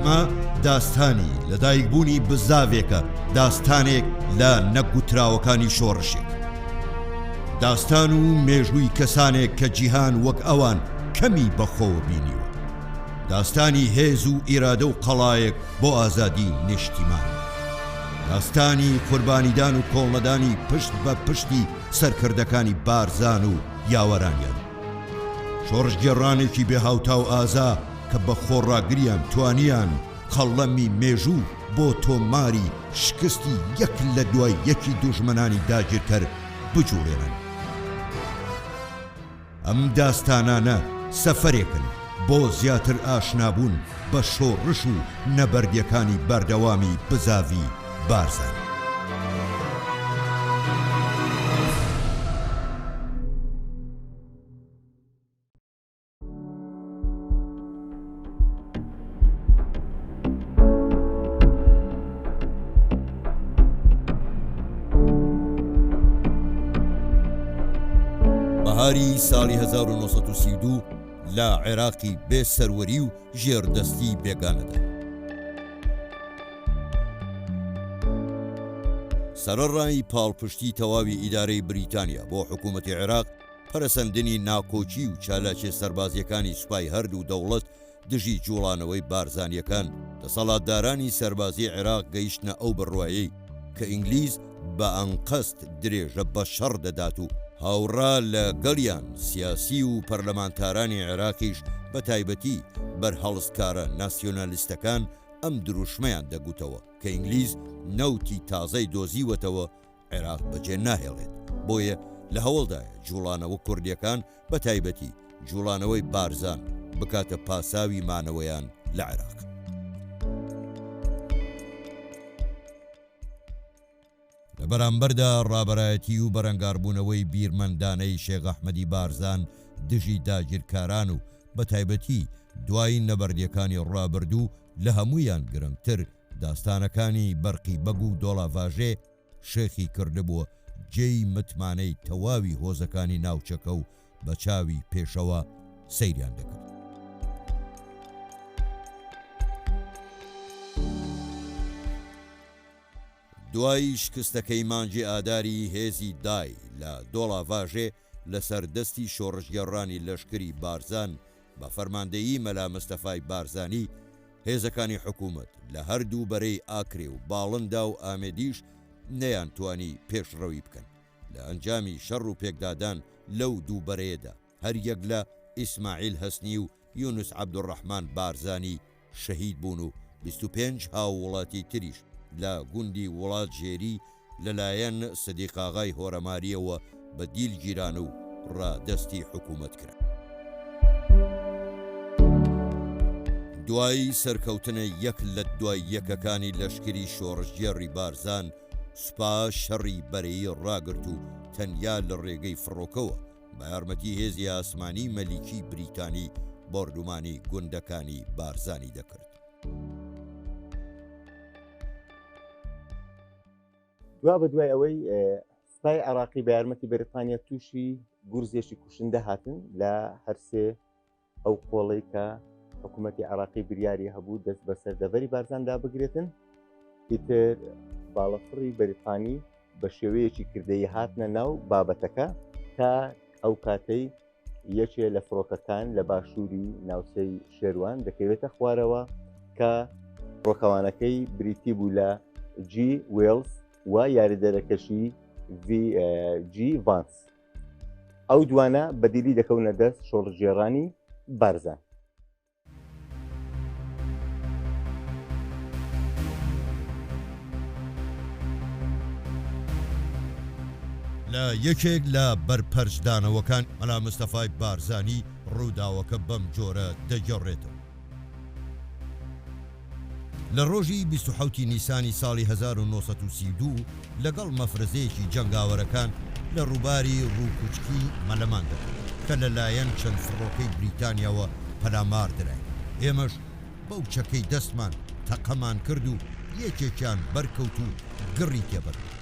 ئەمە داستانی لەدایکبوونی بزاڤێکە، داستانێک لە نەگوتراوەکانی شۆڕشێک. داستان و مێژووی کەسانێک کە جیهان وەک ئەوان کەمی بەخۆوە بینیوە. داستانی هێز و ئیرادە و قەڵایەک بۆ ئازادی نیشتیمان. داستانی قوربانیدان و کۆڵنەدانی پشت بە پشتی سەرکردەکانی بارزان و یاوەرانیان. شۆڕشگێڕانێکی بێ هاوتا و ئازا کە بە خۆڕاگریان توانیان قەڵەمی مێژوو بۆ تۆماری شکستی یەک لە دوای یەکی دوژمنانی داگیرکەر بجوڵێنن. ئەم داستانانە سەفەرێکن بۆ زیاتر ئاشنابوون بە شۆڕش و نەبەردیەکانی بەردەوامی بزاڤی بارزانی. بەهاری ساڵی 1932 لە عێراقی بێ سەروەری و ژێردەستی بێگانەدا. سەرەڕای پاڵپشتی تەواوی ئیدارەی بریتانیا بۆ حکوومەتی عێراق، پەرەسەندنی ناکۆکی و چالاکیە سەربازیەکانی سوپای هەردوو دەوڵەت دژی جوڵانەوەی بارزانیەکان، دەسەڵاتدارانی سەربازی عێراق گەیشتنە ئەو بڕوایەی کە ئینگلیز بە ئەنقەست درێژە بە شەڕ دەدات و هاوڕا لە گەڵیان سیاسی و پەرلەمانتارانی عێراقیش بە تایبەتی بەرهەڵستکارە ناسیۆنالیستەکان ئەم دروشمەیان دەگوتەوە کە ئینگلیز نەوتی تازەی دۆزیوەتەوە عێراق بەجێ ناهێڵێت، بۆیە لە هەوڵدایە جوڵانەوە کوردیەکان بە تایبەتی جوڵانەوەی بارزان بکاتە پاساوی مانەوەیان لە عێراق. لە بەرامبەردا ڕابەرایەتی و بەرەنگاربوونەوەی بیرمەندانەی شێخ ئەحمەدی بارزان دژی داگیرکاران و بە تایبەتی دوای نەبەردیەکانی ڕابردوو لە هەموویان گرنگتر داستانەکانی بەرقی بەگ و دۆڵاڤاژێ شێخی کردبووە جێی متمانەی تەواوی هۆزەکانی ناوچەکە و بە چاوی پێشەوا سەیریان دەکرد. دوای شکستەکەی مانگی ئاداری هێزی دای لە دۆڵاڤاژێ لەسەر دەستی شۆڕشگێڕانی لەشکری بارزان بە فەرماندەیی مەلا مستەفای بارزانی، هێزەکانی حکوومەت لە هەردوو بەرەی ئاکرێ و باڵندا و ئامێدیش نەیانتوانی پێشڕەوی بکەن. لە ئەنجامی شەڕ و پێکدادان لەو دوو بەرەیەدا هەریەک لە ئیسماعیل هەسنی و یونس عەبدولڕەحمان بارزانی شەهید بوون و 25 هاووڵاتی تریش لە گوندی وڵات ژێری لەلایەن سدیقاغای هۆرەمارییەوە بە دیل گیران و ڕادەستی حکوومەت کران. دوای سەرکەوتنە یەک لە دوای یەکەکانی لەشکری شۆڕشگێڕی بارزان، سوپا شەڕی بەرەیی ڕاگرت و تەنیا لە ڕێگەی فڕۆکەوە بە یارمەتی هێزی ئاسمانی مەلیکی بریتانی بۆردومانی گوندەکانی بارزانی دەکرد. دوا بە دوای ئەوەی سوپای عراقی بە یارمەتی بەریتانیا تووشی گورزێکی کوشندە هاتن لە هەرسێ ئەو قۆڵەی کە حکوومەتی عراقی بریاری هەبوو دەست بەسەر دەڤەری بارزاندا بگرێتن ئیتر باڵەفڕی بەریتانی بە شێوەیەکی کردەیی هاتنە ناو بابەتەکە تا ئەو کاتەی یەکێ لە فڕۆکەکان لە باشووری ناوچەی شێروان دەکەوێتە خوارەوە کە فڕۆکەوانەکەی بریتی بوو لە جی وێڵز و یاریدەرەکەشی جی ڤانس ئەو دوانە بەدیلی دەکەونە دەست شۆڕشگێڕانی بارزان. لە یەکێک لە بەرپەرچدانەوەکان مەلا مستەفای بارزانی ڕووداوەکە بەم جۆرە دەگێڕێتەوە. لە ڕۆژی 27 ی نیسانی ساڵی 1932 لەگەڵ مەفرەزەیەکی جەنگاوەرەکان لە ڕووباری ڕووکوچکی مەلەمان دەکرد کە لە لایەن چەند فڕۆکەی بریتانیاوە پەلامار دراین، ئێمەش بەو چەکەی دەستمان تەقەمان کرد و یەکێکیان بەرکەوت و گڕی تێبەربوو.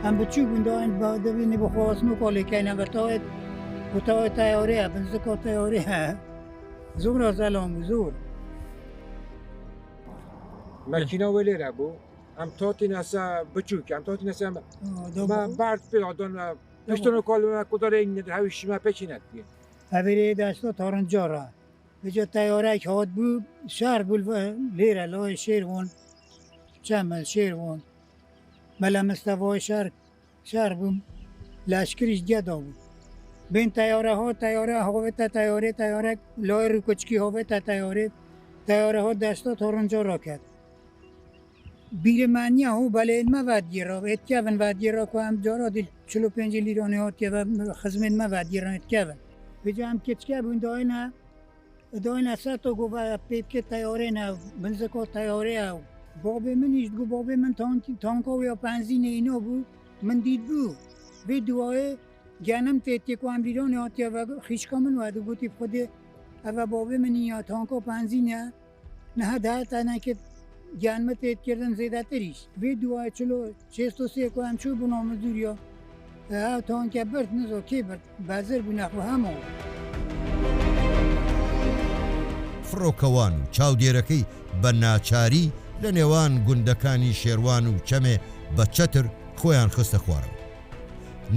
ئەم بچوو بوون داوین بە دەبینی بۆ خۆوەسن و کۆڵێکیان بەتەوێت وتەوە تایۆرەیە بنزکۆ تایۆرەیە زۆر زەلام بوو زۆر. مەکینە وێ لێرە بوو ئەم تاتی ناسا بچووک ئەم تاتی ناسا ما بارد پێ دۆن پشتۆن کۆل کودارێ هەوی شما پێچی نەتبێ. ئەێ دەستۆ تۆڕنجۆڕە بجە تەیارەک هات بوو شار بوو لێرە لای شێروان چەمە شێروان مەلا مستەفای شار شار بووم لەشکریش گەدا بوو بین تەیارە ها تەیارە هاوێتە تەیارێ تەیارە لای ڕووکچکی هاوێتە تەیارێ تەیارە ها دەستا تۆڕنجۆ ڕاکرد بیرمانیا هو بەلێن مە وەدگیرا ێتکەون وەدگیرا کو ئەم جارا دی 45 لیرانی هاتیە خزمێن مە وەدگیران ێتکەون بجا ئەم کچکە بوون داینە داینە سەر تو گو پێ تەیارێ نە بنزکۆ تەیارێ بابێ منیش گو بابێ من تانکۆ یا پەنزینێ اینا بوو من دید بوو بێ دوایێ گەنم تێ تێکو ئەم لیرانی هاتیە خیشکا من وەدو گوتی خودێ ئەوە بابێ منی یا تانکۆ پەنزینە نها دهاتە نەکرد گیانمە تێتکردن زێدەتریش وێ دوای چلو چێست و سێ کو ئەم چوو بوو نامزوریا ئەو تانکە برد نزۆ کێ برد بەزر بوو نەخۆ هەموو. فڕۆکەوان و چاودێرەکەی بە ناچاری لە نێوان گوندەکانی شێروان و چەمێ بە چەتر خۆیان خستە خوارەوە.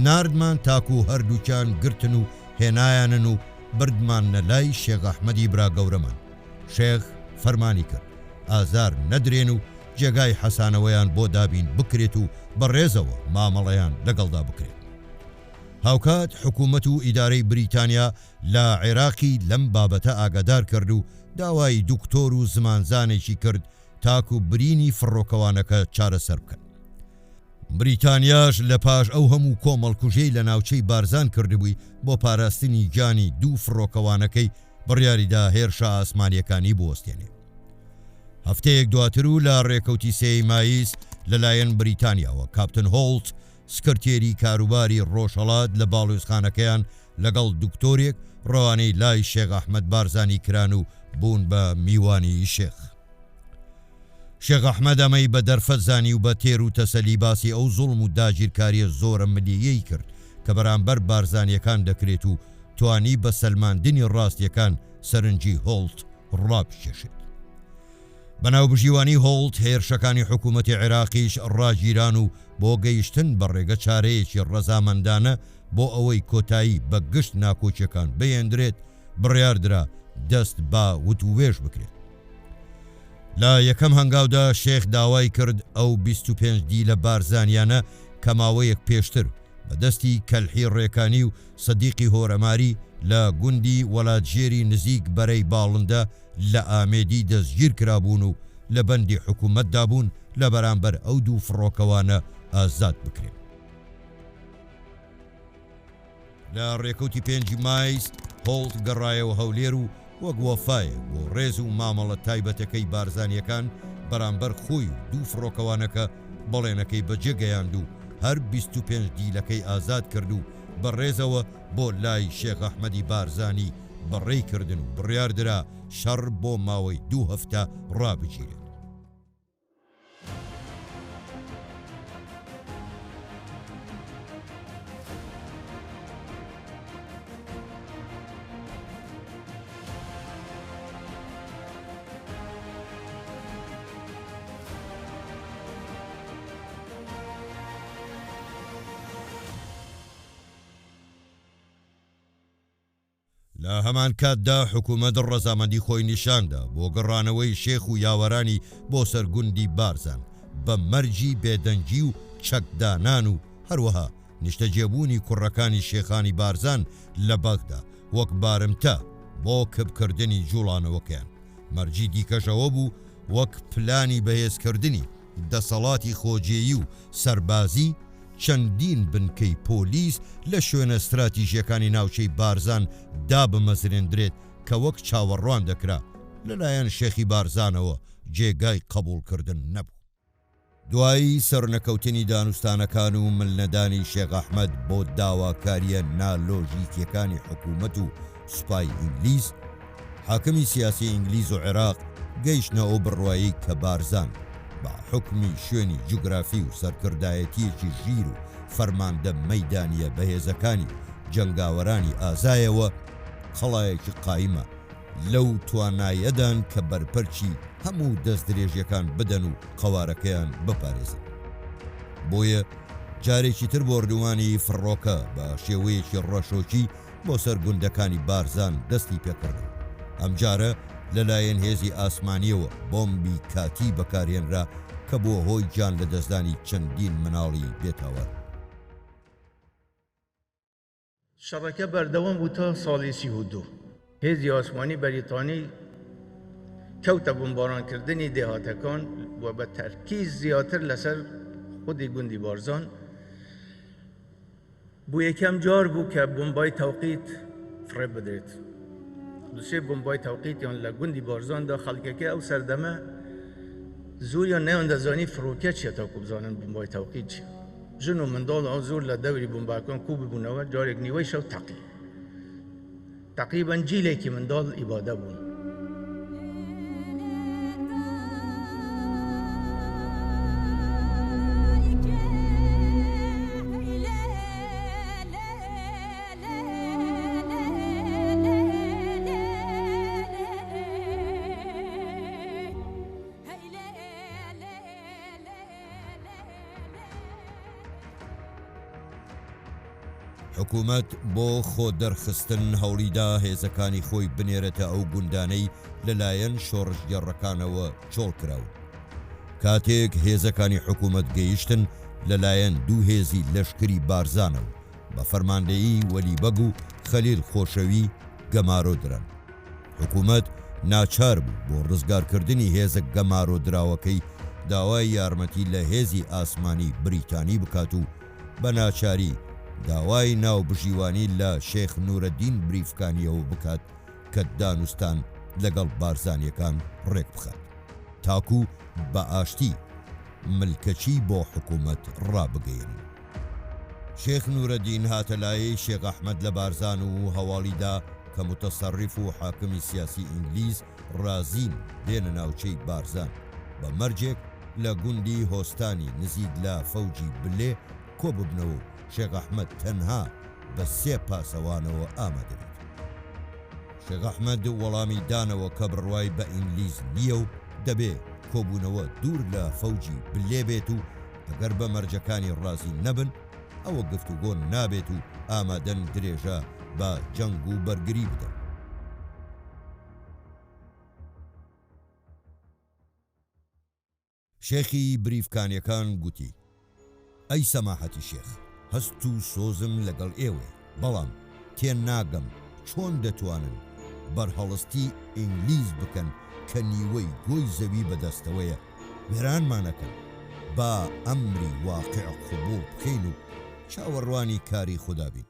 ناردمان تاکوو هەردووکیان گرتن و هێنایانن و بردماننە لای شێخ ئەحمەدی برا گەورەمان. شێخ فەرمانی کرد ئازار نەدرێن و جێگای حەسانەوەیان بۆ دابین بکرێت و بە ڕێزەوە مامەڵەیان لەگەڵدا بکرێت. هاوکات حکوومەت و ئیدارەی بریتانیا لە عێراقی لەم بابەتە ئاگادار کرد و داوای دوکتۆر و زمانزانێکی کرد تاکو برینی فڕۆکەوانەکە چارەسەر بکەن. بریتانیاش لە پاش ئەو هەموو کۆمەڵکوژیەی لە ناوچەی بارزان کردبووی بۆ پاراستنی گیانی دوو فڕۆکەوانەکەی بڕیاریدا هێرشە ئاسمانیەکانی بوەستێنێ. هەفتەیەک دواتر و لە ڕێکەوتی سێی مایس لەلایەن بریتانیاوە کاپتن هۆڵت سکرتێری کاروباری ڕۆژهەڵات لە باڵیۆزخانەکەیان لەگەڵ دکتۆرێک ڕەوانەی لای شێخ ئەحمەد بارزانی کران و بوون بە میوانی شێخ. شێخ ئەحمەد ئەمەی بە دەرفەت زانی و بە تێر و تەسەلی باسی ئەو زوڵم و داگیرکاریە زۆرە ملییەی کرد کە بەرامبەر بارزانیەکان دەکرێت و توانی بە سەلماندنی ڕاستیەکان سەرنجی هۆڵت ڕابکێشێت. بە ناوبژیوانی هۆڵت هێرشەکانی حکوومەتی عێراقیش ڕاگیران و بۆ گەیشتن بە ڕێگە چارەیەکی ڕەزامەندانە بۆ ئەوەی کۆتایی بە گشت ناکۆکیەکان بهێندرێت بڕیاردرا دەست بە وتووێژ بکرێت. لە یەکەم هەنگاودا شێخ داوای کرد ئەو 25 دیلە بارزانیانە کە ماوەیەک پێشتر بە دەستی کەلحی ڕێکانی و سدیقی هۆرەماری لە گوندی وەلاتژێری نزیک بەرەی باڵندە لە ئامێدی دەستگیر کرابوون و لە بەندی حکوومەتدا بوون لە بەرامبەر ئەو دوو فڕۆکەوانە ئازاد بکرێن. لە ڕێکەوتی پێنجی مایس هۆڵت گەڕایەوە هەولێر و وەک وەفایەک بۆ ڕێز و مامەڵە تایبەتەکەی بارزانییەکان بەرامبەر خۆی و دوو فڕۆکەوانەکە بەڵێنەکەی بەجێ گەیاند و هەر 25 دیلەکەی ئازاد کرد و بە ڕێزەوە بۆ لای شێخ ئەحمەدی بارزانی بەڕێی کردن و بڕیاردرا شەڕ بۆ ماوەی دوو هەفتە ڕابگیرێت. لە هەمان کاتدا حکوومەت ڕەزامەندی خۆی نیشاندا بۆ گەڕانەوەی شێخ و یاوەرانی بۆ سەر گوندی بارزان بە مەرجی بێدەنگی و چەکدانان و هەروەها نیشتەجێبوونی کوڕەکانی شێخانی بارزان لە بەغدا وەک بارمتە بۆ کپکردنی جوڵانەوەکەیان. مەرجی دیکەش ئەوە بوو وەک پلانی بەهێزکردنی دەسەڵاتی خۆجێیی و سەربازی، چەندین بنکەی پۆلیس لە شوێنە ستراتیژییەکانی ناوچەی بارزان دابمەزرێندرێت کە وەک چاوەڕوان دەکرا لەلایەن شێخی بارزانەوە جێگای قەبوڵکردن نەبوو. دوای سەرنەکەوتنی دانوستانەکان و ملنەدانی شێخ ئەحمەد بۆ داواکارییە نالۆژیکییەکانی حکوومەت و سوپای ئینگلیز، حاکمی سیاسی ئینگلیز و عێراق گەیشتنە ئەو بڕوایەی کە بارزان بە حوکمی شوێنی جوگرافی و سەرکردایەتییەکی ژیر و. فەرماندە مەیدانییە بەهێزەکانی جەنگاوەرانی ئازایەوە قەڵایەکی قایمە، لەو توانایەدان کە بەرپەرچی هەموو دەستدرێژیەکان بدەن و قەوارەکەیان بپارێزن. بۆیە جارێکی تر بۆردومانی فڕۆکە بە شێوەیەکی ڕەشۆکی بۆ سەر گوندەکانی بارزان دەستی پێکردەوە. ئەمجارە لەلایەن هێزی ئاسمانیەوە بۆمبی کاتی بەکارهێنرا کە بووە هۆی گیان لەدەستدانی چەندین مناڵی بێتاوان. شەڕەکە بەردەوام بوو تا ساڵی 32. هێزی ئاسمانی بەریتانی کەوتە بمبارانکردنی دێهاتەکان و بە تەرکیز زیاتر لەسەر خودی گوندی بارزان. بۆ یەکەم جار بوو کە بۆمبای تەوقیت فڕێ بدرێت. دوسێ بۆمبای تەوقیتیان لە گوندی بارزاندا خەڵکەکە ئەو سەردەمە زۆریان نەیان دەزانی فڕۆکە چیە تاکو بزانن بۆمبای تەوقیت چیە. ژن و منداڵ ئەو زۆر لە دەوری بۆمباکان کو ببوونەوە جارێک نیوەی شەو تەقی. تەقریبەن جیلێکی منداڵ ئیبادە بوون. حکومەت بۆ خۆ دەرخستن هەوڵیدا هێزەکانی خۆی بنێرێتە ئەو گوندانەی لەلایەن شۆڕشگێڕەکانەوە چۆڵکراون. کاتێک هێزەکانی حکومەت گەیشتن لەلایەن دوو هێزی لەشکری بارزانەوە بە فەرماندەیی وەلی بەگ و خەلیل خۆشەوی گەمارۆ دران. حکومەت ناچار بوو بۆ ڕزگارکردنی هێزە گەمارۆدراوەکەی داوای یارمەتی لە هێزی ئاسمانی بریتانی بکات و بە ناچاری داوای ناوبژیوانی لە شێخ نورەدین بریفکانیەوە بکات کە دانوستان لەگەڵ بارزانیەکان ڕێکبخات تاکو بە ئاشتی ملکەچی بۆ حکومەت ڕابگەیەنن. شێخ نورەدین هاتە لای شێخ ئەحمەد لە بارزان و هەواڵی دا کە موتەسەڕیف و حاکمی سیاسی ئینگلیز ڕازین بێنە ناوچەی بارزان بە مەرجێک لە گوندی هۆستانی نزیک لە فەوجی بلێ کۆ ببنەوە و شێخ ئەحمەد تەنها بە سێ پاسەوانەوە ئامادە بێت. شێخ ئەحمەد وەڵامی دانەوە کە بڕوای بە ئینگلیز نییە و دەبێ کۆبوونەوە دوور لە فەوجی بلێ بێت و ئەگەر بە مەرجەکانی ڕازی نەبن ئەوە گفتوگۆ نابێت و ئامادەن درێژە بە جەنگ و بەرگری بدەن. شێخی بریفکانیەکان گوتی، ئەی سەماحەتی شێخ، هەست و سۆزم لەگەڵ ئێوەیە، بەڵام تێناگەم چۆن دەتوانن بەرهەڵستی ئینگلیز بکەن کە نیوەی گۆی زەوی بەدەستەوەیە، وێرانمان ئەکەن، با ئەمری واقع قبوڵ بکەین و چاوەڕوانی کاری خودا بین.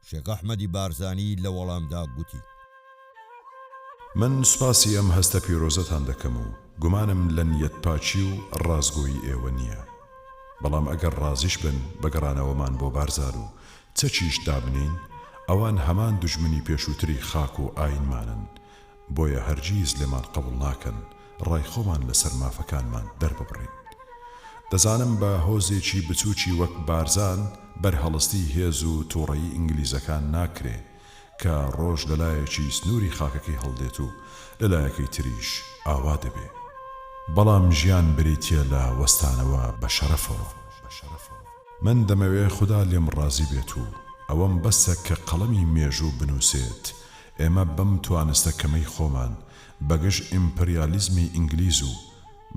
شێخ ئەحمەدی بارزانی لە وەڵامدا گوتی. من سوپاسی ئەم هەستە پیرۆزەتان دەکەم و گومانم لە نیەتپاکی و ڕاستگۆیی ئێوە نییە. بەڵام ئەگەر ڕازیش بن بە گەڕانەوەمان بۆ بارزان و چەکیش دابنێین، ئەوان هەمان دوژمنی پێشووتری خاک و ئایینمانن، بۆیە هەرگیز لێمان قبوڵ ناکەن ڕای خۆمان لەسەر مافەکانمان دەرببڕین. دەزانم بە هۆزێکی بچووکی وەک بارزان بەرهەڵستی هێز و توڕەیی ئینگلیزەکان ناکرێ کە ڕۆژ لە لایەکی سنووری خاکەکەی هەڵدێت و لە لایەکەی تریش ئاوا دەبێ. بەڵام ژیان بریتییە لە وەستانەوە بە شەرەفەوە. من دەمەوێ خودا لێم ڕازی بێت و ئەوەم بەسە کە قەڵەمی مێژوو بنووسێت ئێمە بەم توانستە کەمەی خۆمان بەگژ ئیمپریالیزمی ئینگلیز و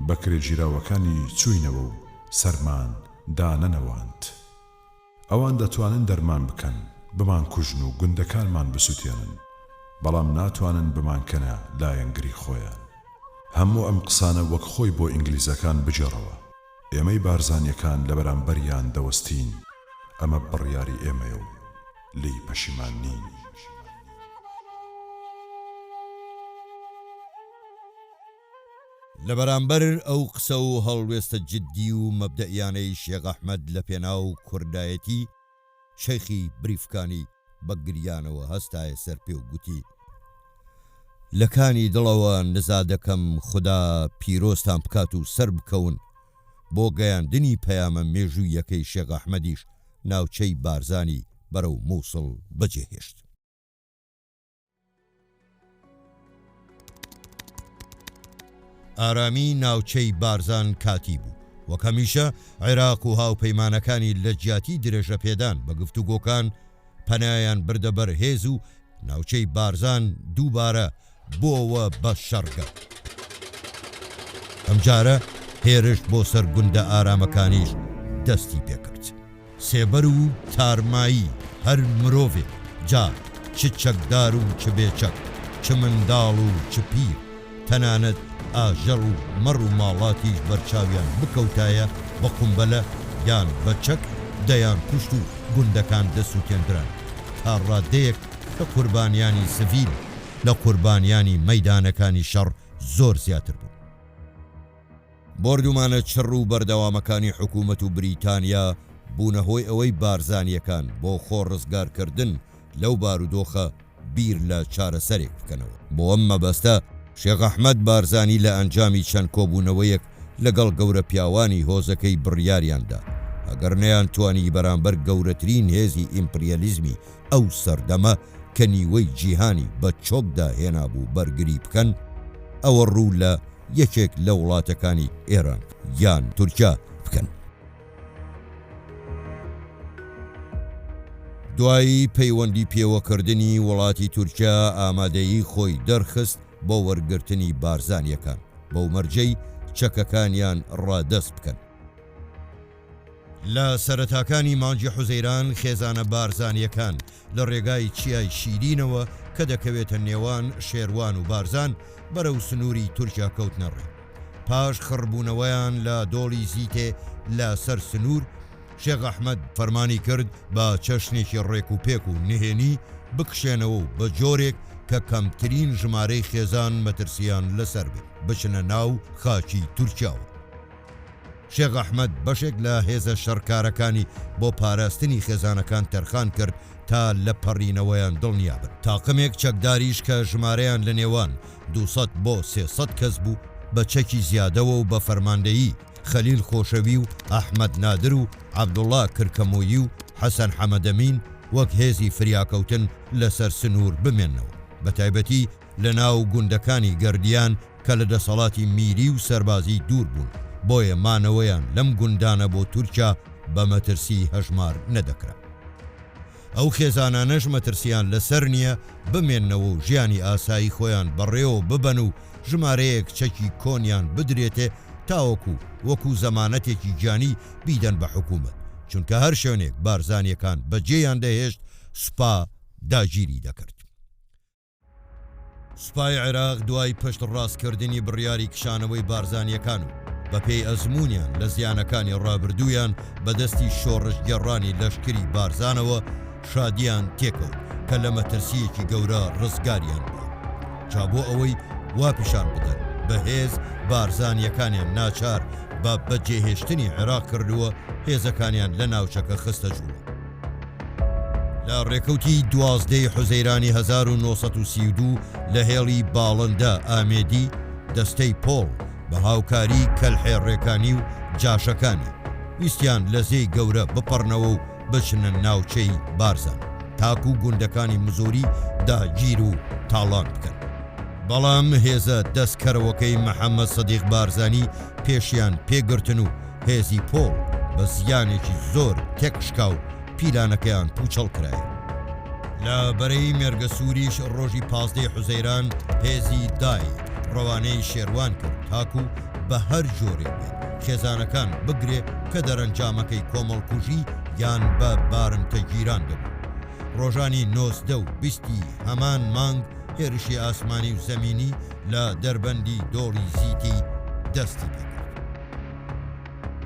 بەکرێگیراوەکانی چووینەوە و سەرمان دانەنەواند. ئەوان دەتوانن دەرمان بکەن، بمانکوژن و گوندەکانمان بسوتێنن، بەڵام ناتوانن بمانکەنە لایەنگری خۆیان. هەموو ئەم قسانە وەک خۆی بۆ ئینگلیزەکان بگێڕەوە. ئێمەی بارزانییەکان لەبەرامبەریان دەوەستین، ئەمە بڕیاری ئێمەیە و لێی پەشیمان نین. لە بەرامبەر ئەو قسە و هەڵوێستە جدی و مەبدەئیانەی شێخ ئەحمەد لە پێناو کوردایەتی، شێخی بریفکانی بە گریانەوە هەستایە سەر پێ و گوتی، لە کانی دڵەوە نزا دەکەم خودا پیرۆزتان بکات و سەربکەون. بۆ گەیاندنی پەیامە مێژووییەکەی شێخ ئەحمەدیش ناوچەی بارزانی بەرەو مووسڵ بەجێهێشت. ئارامی ناوچەی بارزان کاتی بوو. وەک هەمیشە عێراق و هاوپەیمانەکانی لە جیاتی درێژەپێدان بە گفتوگۆکان پەنایان بردە بەر هێز و ناوچەی بارزان دووبارە بۆوە بە شەڕگە. ئەمجارە هێرش بۆ سەر گوندە ئارامەکانیش دەستی پێکرد. سێبەر و تارمایی هەر مرۆڤێک جا چ چەکدار و چ بێ چەک، چ منداڵ و چ پیر، تەنانەت ئاژەڵ و مەڕ و ماڵاتیش بەرچاویان بکەوتایە بە قومبەلە یان بە چەک دەیانکوشت و گوندەکان دەسوتێندران تا ڕادەیەک کە قوربانیانی سڤیل لە قوربانیانی مەیدانەکانی شەڕ زۆر زیاتر بوون. بۆردومانە چڕ و بەردەوامەکانی حکوومەت و بریتانیا بوونە هۆی ئەوەی بارزانییەکان بۆ خۆ ڕزگارکردن لەو بارودۆخە بیر لە چارەسەرێک بکەنەوە. بۆ ئەم مەبەستە شێخ ئەحمەد بارزانی لە ئەنجامی چەند کۆبوونەوەیەک لەگەڵ گەورە پیاوانی هۆزەکەی بڕیاریان دا ئەگەر نەیانتوانی بەرامبەر گەورەترین هێزی ئیمپریالیزمی ئەو سەردەمە کە نیوەی جیهانی بە چۆکدا هێنابوو بەرگری بکەن ئەوە ڕوو لە یەکێک لە وڵاتەکانی ئێران یان تورکیا بکەن. دوای پەیوەندی پێوەکردنی وڵاتی تورکیا ئامادەیی خۆی دەرخست بۆ وەرگرتنی بارزانییەکان بەو مەرجەی چەکەکانیان ڕادەست بکەن. لە سەرەتاکانی مانگی حوزەیران خێزانە بارزانییەکان لە ڕێگای چیای شیرینەوە کە دەکەوێتە نێوان شێروان و بارزان بەرەو سنووری تورکیا کەوتنە ڕێ. پاش خڕبوونەوەیان لە دۆڵی زیتێ لە سەر سنوور، شێخ ئەحمەد فەرمانی کرد بە چەشنێکی ڕێکوپێک و نهێنی بکشێنەوە و بە جۆرێک کە کەمترین ژمارەی خێزان مەترسییان لەسەر بێت بچنە ناو خاکی تورکیاوە. شێخ ئەحمەد بەشێک لە هێزە شەڕکارەکانی بۆ پاراستنی خێزانەکان تەرخان کرد تا لە پەڕینەوەیان دڵنیا بن. تاقمێک چەکداریش کە ژمارەیان لە نێوان 200 بۆ 300 کەس بوو بە چەکی زیادەوە و بە فەرماندەیی خەلیل خۆشەوی و ئەحمەد نادر و عەبدوڵا کرکەمۆیی و حەسەن حەمەدەمین وەک هێزی فریاکەوتن لەسەر سنوور بمێننەوە بەتایبەتی لە ناو گوندەکانی گەردیان کە لە دەسەڵاتی میری و سەربازی دوور بوون، بۆیە مانەوەیان لەم گوندانە بۆ تورکیا بە مەترسی هەژمار نەدەکرا. ئەو خێزانانەش مەترسیان لە سەر نییە بمێننەوە و ژیانی ئاسایی خۆیان بەڕێوە ببەن و ژمارەیەک چەکی کۆنیان بدرێتێ تاوەکو وەکو زەمانەتێکی گیانی بیدەن بە حکوومەت، چونکە هەر شوێنێک بارزانییەکان بەجێیان دەهێشت سوپا داگیری دەکرد. سوپای عێراق دوای پشتڕاستکردنی بڕیاری کشانەوەی بارزانییەکان و بەپێی ئەزموونیان لە زیانەکانی ڕابردوویان بە دەستی شۆڕشگێڕانی لەشکری بارزانەوە شادیان تێکەوت کە لە مەترسییەکی گەورە ڕزگاریان بووە جا بۆ ئەوەی وا پیشان بدەن بە هێز بارزانییەکانیان ناچار بە بەجێهێشتنی عێراق کردووە هێزەکانیان لە ناوچەکە خستە جووڵە. لە ڕێکەوتی 12 ی حوزەیرانی 1932 لە هێڵی باڵندە ئامێدی دەستەی پۆڵ بە هاوکاری کەلحێڕێکانی و جاشەکانی ویستیان لە زێی گەورە بپەڕنەوە و بچنە ناوچەی بارزان تاکو گوندەکانی مزۆری داگیر و تاڵان بکەن. بەڵام هێزە دەستکەرەوەکەی محەمەد سدیق بارزانی پێشیان پێگرتن و هێزی پۆڵ بە زیانێکی زۆر تێکشکا و پیلانەکەیان پووچەڵ کرایەوە. لە بەرەی مێرگەسووریش ڕۆژی 15 ی حوزەیران هێزی دای ڕەوانەی شێروان کرد تاکوو بە هەر جۆرێک بێت خێزانەکان بگرێ کە دەرەنجامەکەی کۆمەڵکوژی یان بە بارمتە گیران دەبوو. ڕۆژانی 19 و 20 ی هەمان مانگ هێرشی ئاسمانی و زەمینی لە دەربەندی دۆڵی زیتی دەستی پێکرد.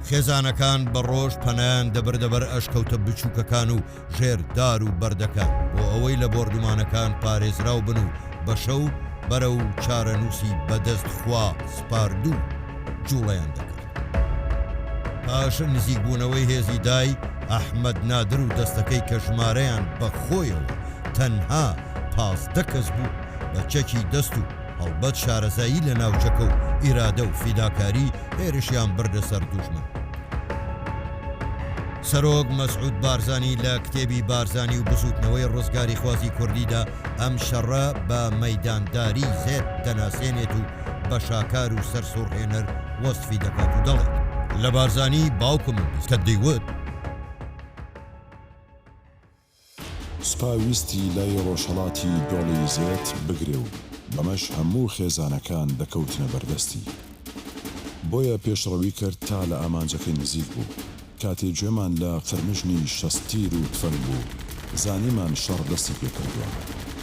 خێزانەکان بە ڕۆژ پەنایان دەبردە بەر ئەشکەوتە بچووکەکان و ژێر دار و بەردەکان بۆ ئەوەی لە بۆردومانەکان پارێزراو بن و بە شەو بەرەو چارەنووسی بە دەست خوا سپاردوو جووڵەیان دەکرد. پاش نزیکبوونەوەی هێزی دای، ئەحمەد نادر و دەستەکەی کە ژمارەیان بە خۆیەوە تەنها 15 کەس بوو، بە چەکی دەست و. هەڵبەت شارەزایی لە ناوچەکە و ئیرادە و فیداکاری هێرشیان بردە سەر دوژمن. سەرۆک مەسعود بارزانی لە کتێبی بارزانی و بزووتنەوەی ڕزگاریخوازی کوردیدا ئەم شەڕە بە مەیدانداری زێد دەناسێنێت و بە شاکار و سەرسوڕهێنەر وەسفی دەکات و دەڵێت. لە بارزانی باوکمم 20 کە دەیوت. سوپا ویستی لای ڕۆژهەڵاتی دۆڵی زێت بگرێ و بەمەش هەموو خێزانەکان دەکەوتنە بەردەستی. بۆیە پێشڕەوی کرد تا لە ئامانجەکەی نزیک بوو. کاتێ گوێمان لە قرمژنی 60 تیر و تفەنگ بوو، زانیمان شەڕ دەستی پێ کردووە.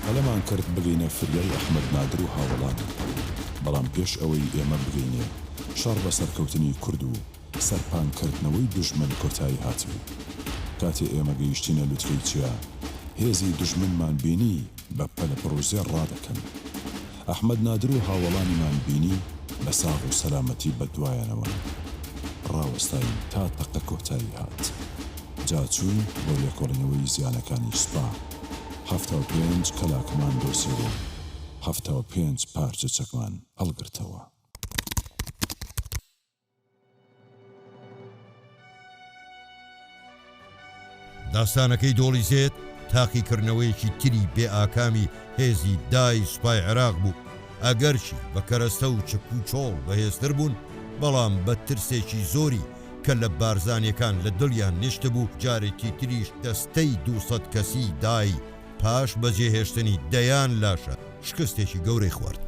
پەلەمان کرد بگەینە فریای ئەحمەد نادر و هاوەڵانی. بەڵام پێش ئەوەی ئێمە بگەینێ، شەڕ بە سەرکەوتنی کورد و سەرپانکردنەوەی دوژمن کۆتایی هاتبوو. کاتێ ئێمە گەیشتینە لوتکەی چیا، هێزی دوژمنمان بینی بە پەلەپڕوزێ ڕادەکەن. ئەحمەد نادر و هاوەڵانیمان بینی بە ساغ و سەلامەتی بە دوایانەوەن. ڕاوەستاین تا تەقە کۆتایی هات. جا چووین بۆ لێکۆڵینەوەی زیانەکانی سوپا. 75 کەلاکمان دۆزیەوە و 75 پارچە چەکمان هەڵگرتەوە. داستانەکەی دۆڵی زێت تاقیکردنەوەیەکی تری بێ ئاکامی هێزی دای سوپای عێراق بوو، ئەگەرچی بە کەرەستە و چەک و چۆڵ بەهێزتر بوون، بەڵام بە ترسێکی زۆری کە لە بارزانیەکان لە دڵیان نیشتبوو، جارێکی تریش دەستەی 200 کەسی دای پاش بەجێهێشتنی دەیان لاشە شکستێکی گەورەی خوارد.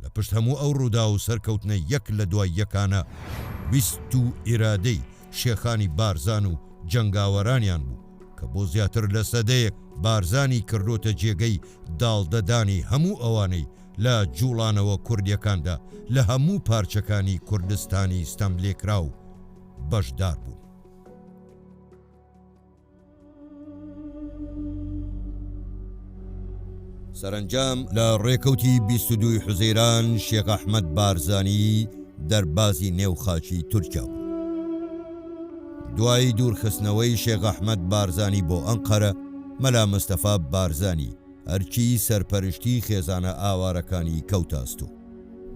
لە پشت هەموو ئەو ڕووداو و سەرکەوتنە یەک لە دوای یەکانە ویست و ئیرادەی شێخانی بارزان و جەنگاوەرانیان بوو کە بۆ زیاتر لە سەدەیەک بارزانی کردۆتە جێگەی داڵدەدانی هەموو ئەوانەی لە جوڵانەوە کوردیەکاندا لە هەموو پارچەکانی کوردستانی ستەملێکراو بەشدار بوون. سەرەنجام لە ڕێکەوتی 22 ی حوزەیران شێخ ئەحمەد بارزانی دەربازی نێو خاکی تورکیا بوو. دوای دوورخستنەوەی شێخ ئەحمەد بارزانی بۆ ئەنقەرە، مەلا مستەفا بارزانی ئەرکی سەرپەرشتی خێزانە ئاوارەکانی کەوتە ئەستۆ.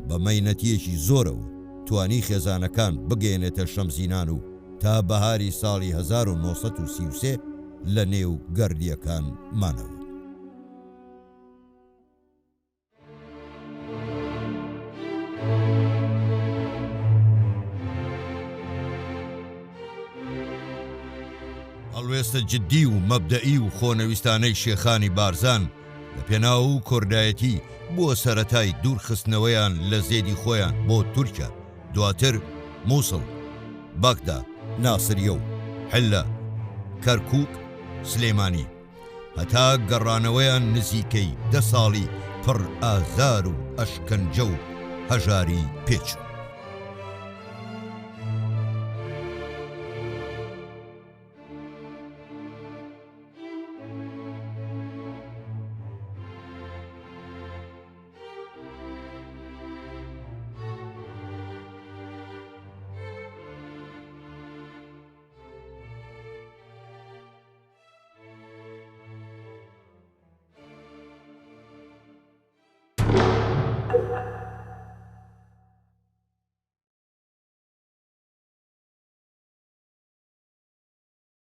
بە مەینەتییەکی زۆرەوە توانی خێزانەکان بگەیەنێتە شەمزینان و تا بەهاری ساڵی 1933 لە نێو گەردییەکان مانەوە. هەڵوێستە جدی و مەبدەئی و خۆنەویستانەی شێخانی بارزان لە پێناو کوردایەتی بووە سەرەتای دوورخستنەوەیان لە زێدی خۆیان بۆ تورکیا، دواتر موسڵ، بەغدا، ناسریە و حلە، کەرکوک، سلێمانی. هەتا گەڕانەوەیان نزیکەی دە ساڵی پڕ ئازار و ئەشکەنجە و هەژاری پێچوو.